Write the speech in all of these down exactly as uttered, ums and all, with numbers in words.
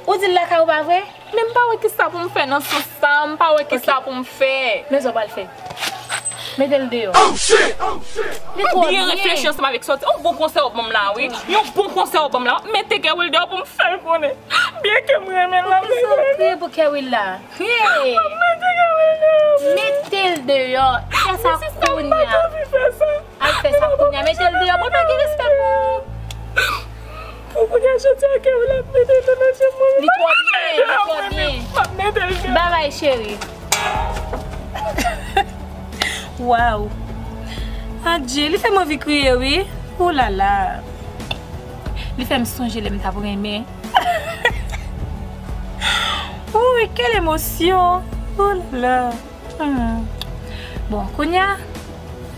Ou di l lakay ou pa vre? Men m pa wè kisa pou m fè nan sans sa, m pa wè kisa pou m fè. Men sa w pral fè. Mete l deyò. Li twò byen. Byen reflechi ansanm avèk sa w di. Yon bon konsèy w ban m la, wi. Yon bon konsèy w ban m la. Mete Kerwil deyò pou m fè l konnen. Byenke m renmen l la, men. Sa w kriye pou Kerwil la? Kriye! Mete Kerwil deyò. Mete l deyò. Fè sa kounye a. Al fè sa kounye a. Mete l deyò. Mwen pa gen respè pou ou. Pou kounye a, jodi a, Kerwil ap mete l nan je mwen. Li twò byen, li twò byen. M ap mete l deyò. Babay, cheri. Waw. Adje, li fè m anvi kriye, wi. Ou la la. Li fè m sonje lè m t ap renmen. Wi, quelle émotion. Ou la la. Hmm. Bon, kounye a,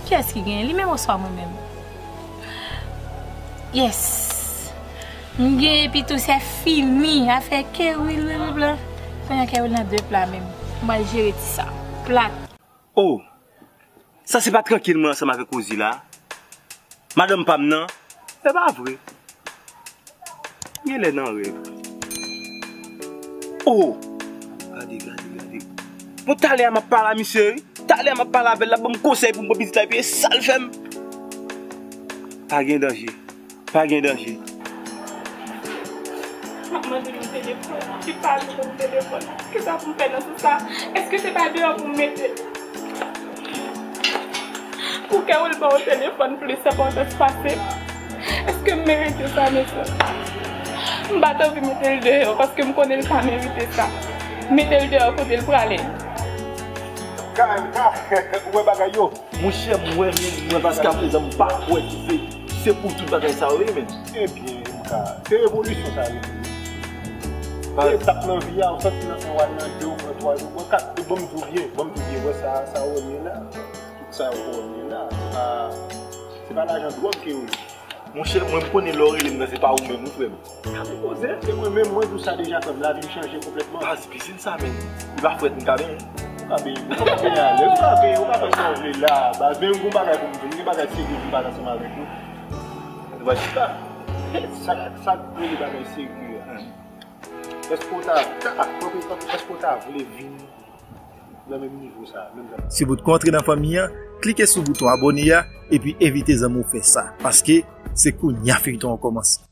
kiyès ki genyen? Li menm oswa mwen menm? Yes. M gen epi tou se fini. Afè Kerwil, blablabla. Kounye a Kerwil nan de pla menm. M pral jere ti sa. Plat. Oh, sa se pa trankil mwen ansanm avèk Rosie la? Madanm pa m nan? Se pa vre. M genlè nan rèv. Oh! Gade, gade, gade. Bon, talè a m ap pale a misye, wi. Talè a m ap pale avè l, l ap ban m konsèy pou m pran pitit la, epi e sa l fè m. Pa gen danje. Pa gen danje. M ap mande nou telefòn, li pa jwenn telefòn. Kisa pou m fè nan sou sa? Èske se pa deyò pou m mete l? Pou Kerwil ba w telefòn plis enpòtans pase m? Èske m merite sa, mesye? M pa t anvi mete l deyò, paske m konnen l pa merite sa. Mete l deyò kote l prale. Ka, ka, ou wè bagay yo? Monchè, mwen menm, mwen paske aprezen m pa kwè ki se, se pou tout bagay sa yo ye, men. Ebyen, M K, se revolisyon sa rele. Se etap nan vi a, ou sòti nan en, w al nan de, ou pran twa jou, ou pran kat. Bon, m di w byen, bon, m di w byen, wè sa, sa ou wè m ye la. Tout sa ou wè m ye la, se pa, se pa lajan dwòg ke yo ye. Monchè, mwen m konnen lè w rele m nan, se pa ou menm, wi, frè m. Ka men koze, se mwen menm, mwen di w sa deja, frè m, lavi m chanje konplètman. Pa di pisin sa, men. Li pa frèt, m ka benyen. Ou ka benyen, ou ka benyen alèz, ou ka benyen, ou ka fè sa w vle la. Baz, men m gon bagay pou m di w, m gen bagay serye pou m pale ansanm avèk ou. Nou va chita. Sa, sa k rele bagay serye a. Èske w ta, ta, èske w ta vle vin nan menm nivo sa, menm jan? Si w potko antre nan fanmi an, klike sou bouton abòne a, epi envite zanmi w fè sa, paske se kounye a feyton an kòmanse.